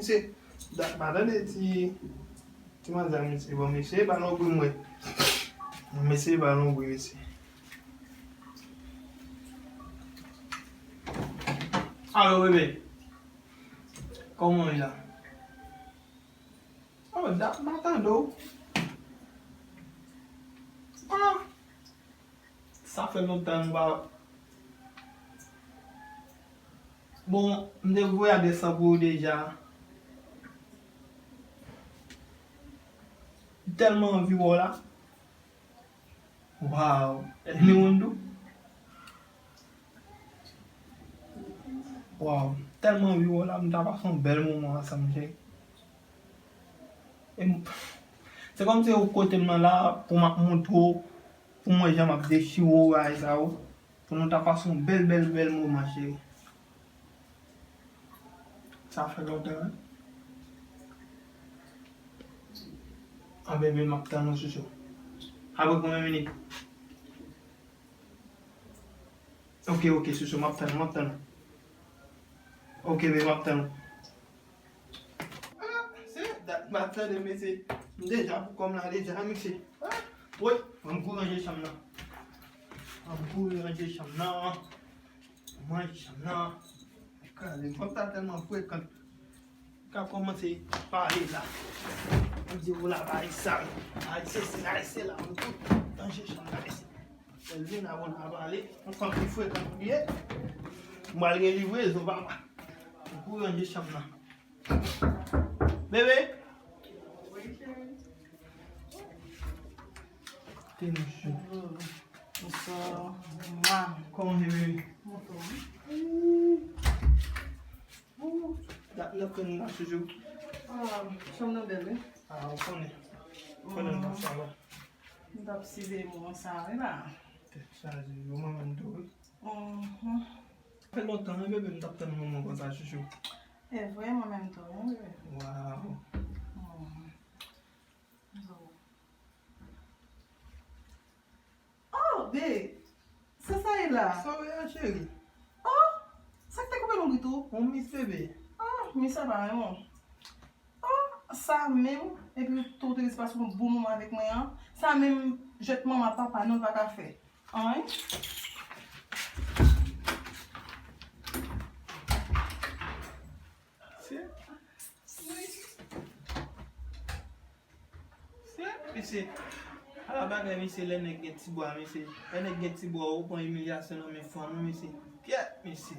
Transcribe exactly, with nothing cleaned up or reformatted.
Mesye, dat pa tande ti, ti manzè mesye, bon, mesye pa lonbri mwen. Mesye pa lonbri mesye. Alo, bebe. Kòman w ye la? Oh, dat pa tande w. Ah. Sa fè lontan nou pa. Bon, m te voye adrès lan pou ou deja. M tèlman anvi wè w la. Waw, èske ou konn tou? Waw, m tèlman anvi wè w la, m ta pase yon bèl moman ansanm, cheri. E m, se kòmsi ou kote m nan la, pou m ap montre w, pou m wè jan m ap dechire w, bagay sa yo. Pou nou ta pase yon bèl, bèl, bèl moman, cheri. Sa fè lontan, wi. An, bebe, m ap tann ou, chouchou. Apre konbyen minit? Ok, ok, chouchou, m ap tann ou, m ap tann ou. Ok, bebe, m ap tann ou. Ah, se dat m ap tande, mesye. M deja pou kòm la deja, mesye. Ah, woy, ann kouri ranje chanm nan. Ann kouri ranje chanm nan. Manje chanm nan. Kraze, fanm sa tèlman frekan. Ka kòmanse pale la. Mwen di ou la, bagay sal. Bagay sesi, bagay sela, mwen tout ranje chanm nan, mesye. Lè l vin la, mwen ap pale. Yon fanm ki frekan pou li ye. Mwen al gen livrezon, papa. Mwen kouri ranje chanm nan. Bebe. Te nou chou. Bonsoir. Mwa. Kòman w ye, bebe? Mwen fò, wi. Ou, dat n ap tann ou la, chouchou. Ah, chanm nan bèl, wi. Ah, ou konnen. Konnen m pa sa la. M t ap siveye moman sa, wi la. Tèt chaje, yo manman m tou, wi. Mhm. Fè lontan, wi, bebe, m t ap tann moman konsa, chouchou. E vre, mwen menm tou, wi, bebe. Waw. Mhm. Zo. Oh, babe! Sa sa ye la? Sa w ye a, cheri? Oh! Sa k te koupe lonbrit ou? On mis bebe. Oh, mis sa pa renmen w. Oh, sa menm, epi tou te resi pase yon bon moman avèk mwen an. Sa menm, jwèt manman papa nou pa ka fè. Anyen. Se, se, mesye, ala bagay, mesye, lè nèg gen ti bwa, mesye. Lè nèg gen ti bwa, ou pran imilyasyon nan men fanm ou, mesye. Pyèt, mesye.